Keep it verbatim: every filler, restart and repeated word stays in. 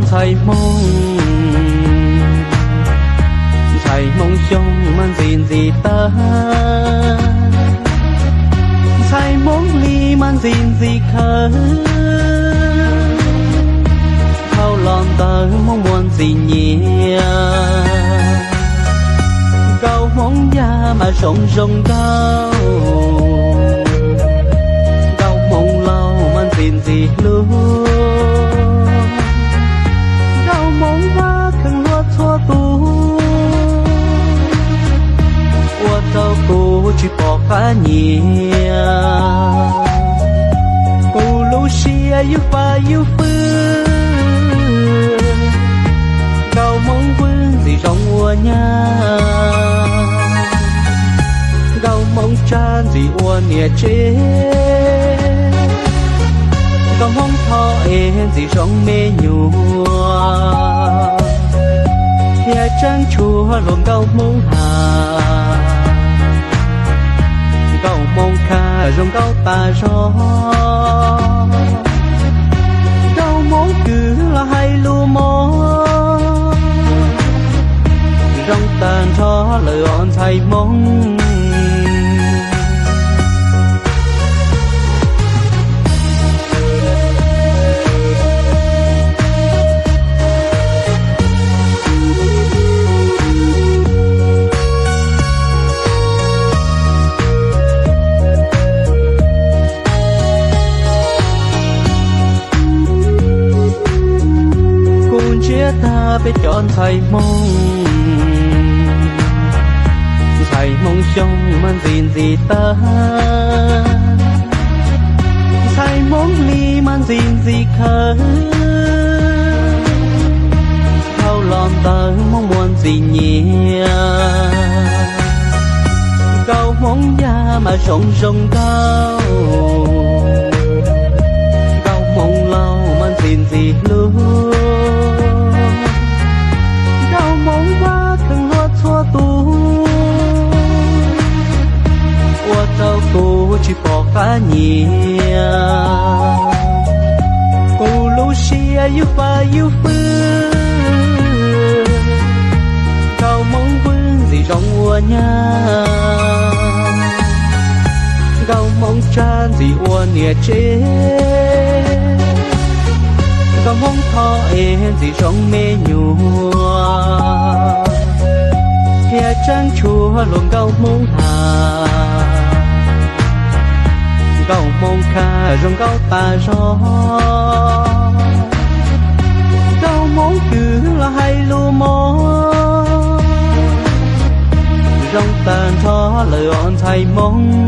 Ntxhais Hmoob, Ntxhais Hmoob xyoo mas ntxim ntxim tag, Ntxhais Hmoob li mas ntxim ntxim khawv, dhau los ntawm Hmoob muaj ntxim nyiam. Nkauj Hmoob yaj mas zoo zoo nkauj, nkauj Hmoob laus mas ntxim ntxim hlub, nkauj Hmoob vaj kheev hlub txhua tus, ua rau kuv tsis pom qab nyiam. Kuv lub siab yug pab yug pw, nkauj Hmoob vwm ntxim zoo ua nyab, nkauj Hmoob tsab ntxim ua niam tsev, nkauj Hmoob thov es ntxim zoo me nyuam, thiaj tseem tshuav luag nkauj Hmoob has, nkauj Hmoob khaj zoo nkauj tas zog, nkauj Hmoob kwv los hais lus mos, zoo tag nrho lawm os Ntxhais Hmoob. Kuv ntsiab tag peb cov ntxhais Hmoob, ntxhais Hmoob xyoo mas ntxim ntxim tag, ntxhais Hmoob li mas ntxim ntxim khawv, dhau los ntawm Hmoob muaj ntxim nyiam. Nkauj Hmoob yaj mas zoo zoo nkauj, nkauj Hmoob laus mas ntxim ntxim hlub, nkauj Hmoob vaj kheev hlub txhua tus, ua rau kuv tsis pom qab nyiam. Kuv lub siab yug pab yug pw, nkauj Hmoob vwm ntxim zoo ua nyab, nkauj Hmoob tsab ntxim ua niam tsev, nkauj Hmoob thov es ntxim zoo me nyuam, thiaj tseem tshuav luag nkauj Hmoob has, nkauj Hmoob khaj zoo nkauj tas zog, nkauj Hmoob kwv los hais lus mos, zoo tag nrho lawm os Ntxhais Hmoob.